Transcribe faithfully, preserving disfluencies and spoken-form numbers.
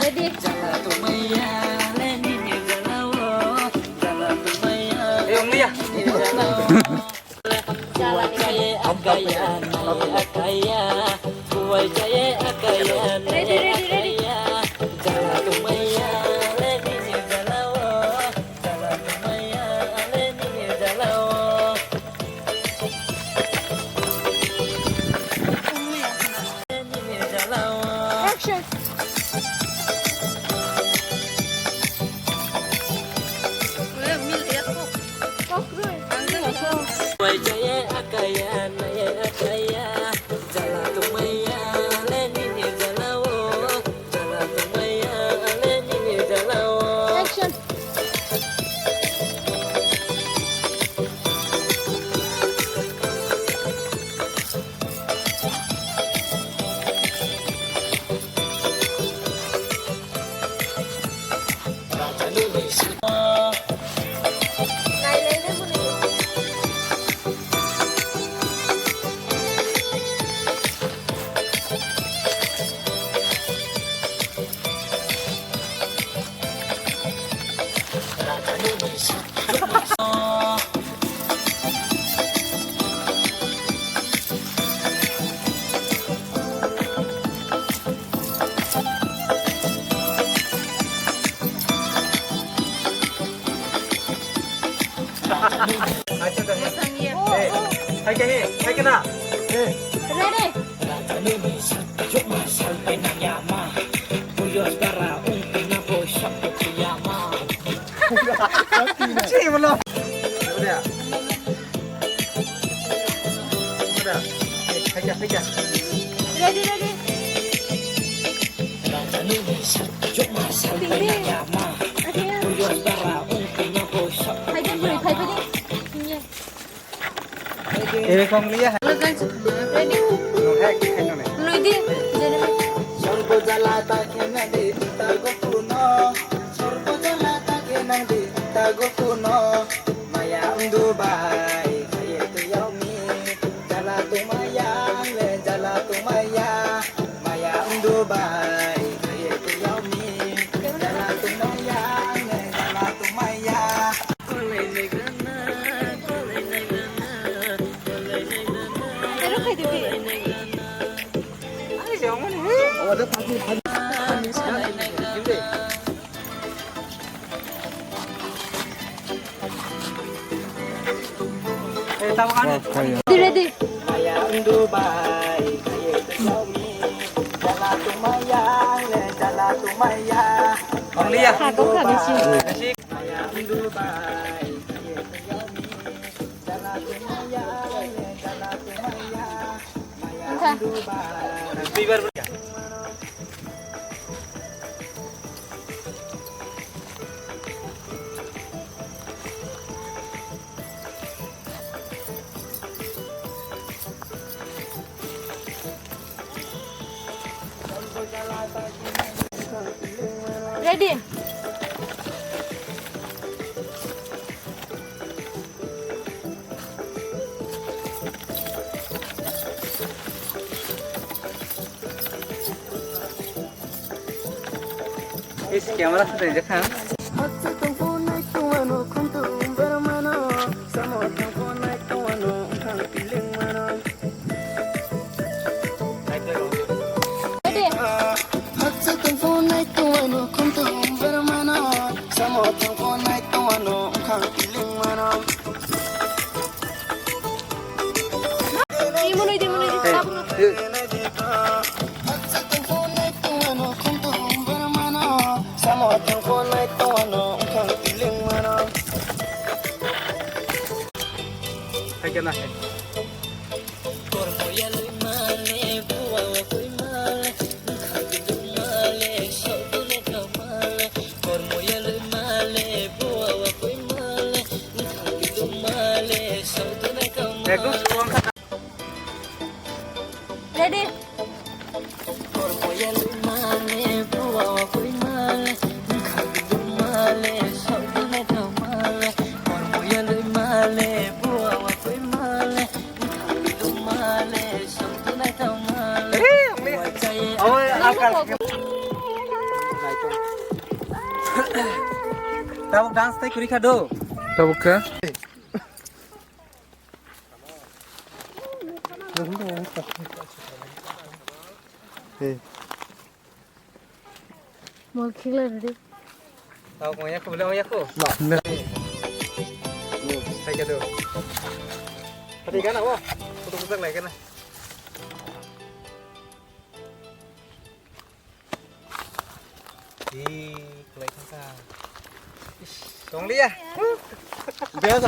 Ready? Ready, ready, ready. Action. Action. Hai khe, hai khe na. Ready? Ready, ready. Tinggi. Akhirnya. Hai, jangan boleh, hai, boleh. Tinggi. Ebe kong liya hai. Ready? Hai, hai, hai. Lui di. Jadi. Sorbo jala ta kena de ta go kuno. Sorbo jala ta kena de ta go kuno. Maya undu bai, khaye te yau mi. Jala tu maya, le jala tu maya. Maya undu bai, khaye te yau mi. Jala tu maya, le jala tu maya. Ready, ready. Ang liya. Wngkha. Ready. Is camera sa tayo khan. Ready? Di munui, di munui, di tabung. Hai kena hai. Ekdom strong kha. Ready? Tabuk dance tei kwrwi kha do. Tabuk kha. Hey. Mol khigla rwdi. Tao kong yaku bole yaku. Na. Hai ka do. Pati gana wo. Foto kutak lai gana. Ih, kulai kha. Ish, tong liya. Bel